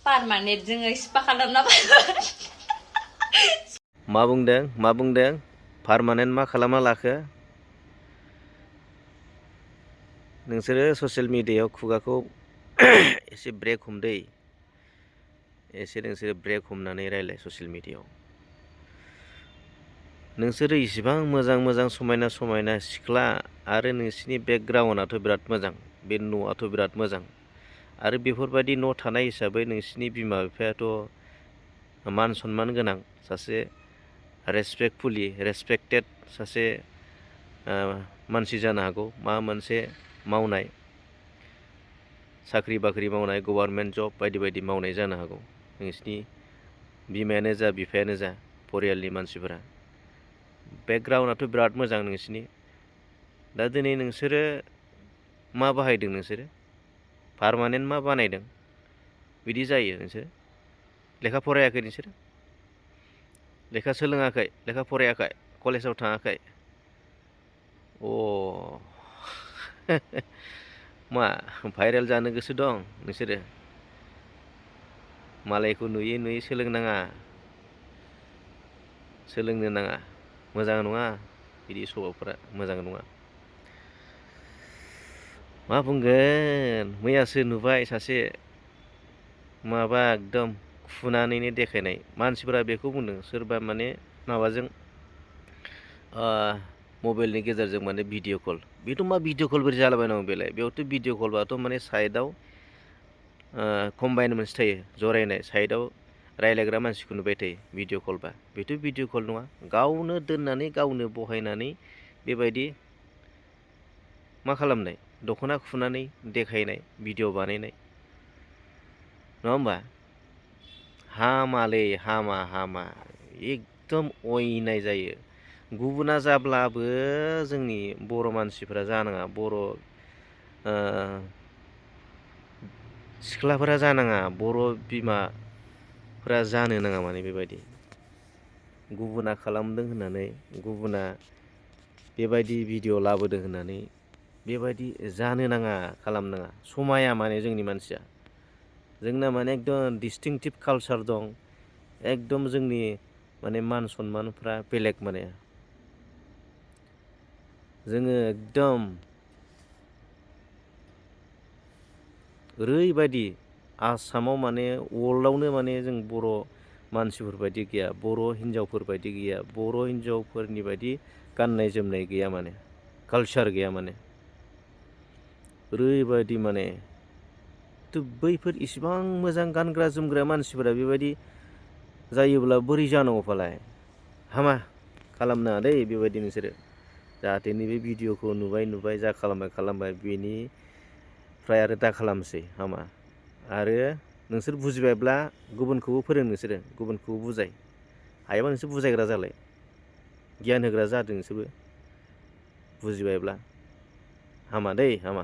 permanent जोङो spa खालामना मा बुंदों पारमानेन्ट मा खालामना लाखो नोंसोरो ससियेल मिडियायाव खुगाखौ एसे ब्रेक हमदै एसे नोंसोरो ब्रेक हमनानै रायलाय ससियेल मिडियायाव नोंसोरो इसिबां मोजां समायना सिख्ला आरो नोंसिनि बेकग्राउन्डआथ' बिराद मोजां बे न'आथ' बिराद मोजां आरो बेफोरबायदि न' थानाय हिसाबै नोंसिनि बिमा बिफायाथ' मान सनमान गोनां सासे रेसपेक्टेड सासे मानसि जानो हागौ माबा मोनसे मावनाय साख्रि बाख्रि मावनाय गभर्नमेन्ट जब बायदि बायदि मावनाय जानो हागौ नोंसिनि बिमायानो जा बिफायानो जा परियालनि मानसिफोरा बेकग्राउन्डआथ' बिराद मोजां नोंसिनि दा दिनै नोंसोरो मा बाहायदों नोंसोरो पारमानेन्ट मा बानायदों बिदि जायो नोंसोर लेखा फरायाखै नोंसोरो लेखा सोलोङाखै लेखा फरायाखै कलेजाव थाङाखै मा भाइरेल जानो गोसो दं नोंसोरो मालायखौ नुयै सोलोंनो नाङा मोजां नङा बिदि स्वभाबफोरा मोजां नङा मा बुंगोन मैयासो नुबाय सासे माबा एकदम फुनानैनो देखायनाय मानसिफोरा बेखौ बुंदों सोरबा माने माबाजों मबाइलनि गेजेरजों माने भिडिअ' कल बेथ' मा भिडिअ' कल बोरै जालाबायनांगौ बेलाय बेयावथ' भिडिअ' कलबाथ' माने साइडआव कम्बाइन मोनसे थायो जरायनाय साइडआव रायलायग्रा मानसिखौ नुबाय थायो भिडिअ' कलबा बेथ' भिडिअ' कल नङा गावनो दोननानै गावनो बहायनानै बेबायदि मा खालामनाय दख'ना खुनानै देखायनाय भिडिअ' बानायनाय नङा होमबा हामालै हामा एकदम अयनाय जायो गुबुना जाब्लाबो जोंनि बर' मानसिफोरा जानाङा बर' सिख्लाफोरा जानाङा बर' बिमाफोरा जानो नाङा माने बेबायदि गुबुना खालामदों होननानै गुबुना बेबायदि भिडिअ' लाबोदों होननानै बेबायदि जानो नाङा खालामनाङा समाया माने जोंनि मानसिया जोंना माने एकदम डिस्टिंटिभ कालसार दं एकदम जोंनि माने मान सनमानफ्रा बेलेग माने जोङो एकदम ओरैबायदि आसामाव माने वर्ल्डआवनो माने जों बर' मानसिफोरबायदि गैया बर' हिनजावफोरबायदि गैया बर' हिनजावफोरनि बायदि गाननाय जोमनाय गैया माने कालसार गैया माने ओरैबायदि माने बैफोर इसिबां मोजां गानग्रा जोमग्रा मानसिफोरा बेबायदि जायोब्ला बोरै जानांगौ फालाय हामा खालामनाङा दै बेबायदि नोंसोरो जाहाथे नैबे भिडिअ'खौ नुबाय जा खालामबाय बेनिफ्राय आरो दा खालामसै हामा आरो नोंसोर बुजिबायब्ला गुबुनखौबो फोरों नोंसोरो गुबुनखौबो बुजाय हायोबा नोंसोर बुजायग्रा जालाय गियान होग्रा जादों नोंसोरबो बुजिबायब्ला हामा दै हामा